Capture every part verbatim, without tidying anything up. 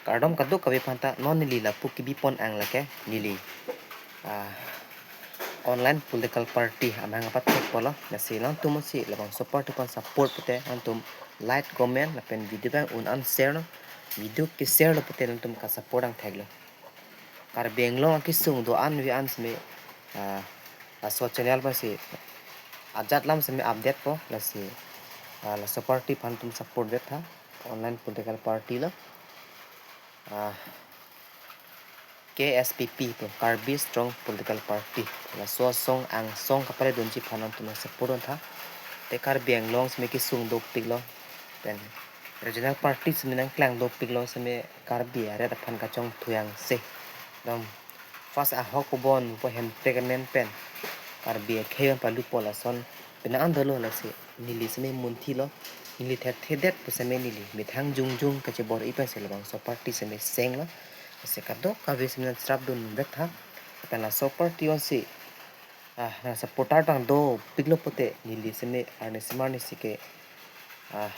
Kardom kadokave aphan ta, non neli lapu kebipon ang lake neli, ah, online political party amahang apathek pulo. Lasi nangtum si labangso party aphan support pute nangtum like, comment lapen video abang un-an share non. Video ke-share lo pute nangtum ka-support angthek lo. Karbi Anglong akesung do-an ave an seme, ah, laso channel aphan si ajat alam seme update po. Lasi, ah, laso party aphan nangtum support vetha, online political party lo. Ah, K S P P pu, Karbi Strong Political Party. Laso asong angsong kapaledunji aphan nangtum nang-support duntha. Te Karbi Anglong seme kesung dopiklo, pen regional party seme nangklang dopiklo, seme Karbi arat aphan kachongthu angse. Dam first ahok pu bon pu Hemprek amen pen Karbi akhei an palu pu lason penang an dolo. Lasi neli seme munthi lo, neli thekthedet pu seme neli methang jongjong kachebor-i pensi labangso party seme senglo. Lasi kadokave seme nang-support dun vetha. Lapen laso party ansi, ah, nang-supporter abang dopiklo pute neli seme arnisi marnisi ke, ah,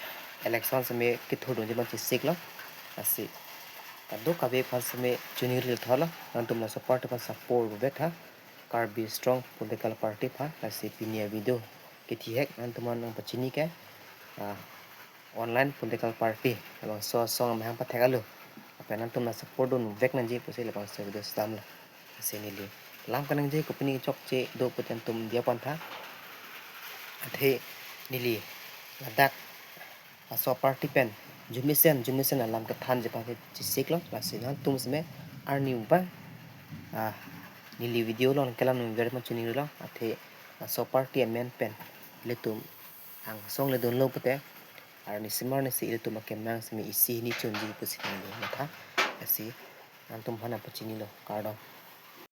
election seme kethurdunji abang chesiklo. Lasi kadokave aphan seme chiningri thalo, nangtum laso party aphan support vetha, Karbi Strong Political Party aphan. Lasi pini avideo kethihek nangtum aphan nangpachini ke, ah, online political party labangso asong amahang apathek alo. Lapen nangtum nang-support dunvek nangji pusi labangso video sedamlo. Lasi neli alam kaningje kopine chokche do pute nangtum diya pontha. Athe neli ladak laso party pen jumisen jumisen alam kethanji aphan chesiklo. Lasi nangtum seme arni abang, ah, neli video along kelang nangver ma chiningrilo. Athe laso party amen pen ilitum angsong le dunlo pute arnisi marnisi ilitum akemang seme isi hini chunji pusi neli matha. Lasi nangtum aphan nangpachinilo, kardom.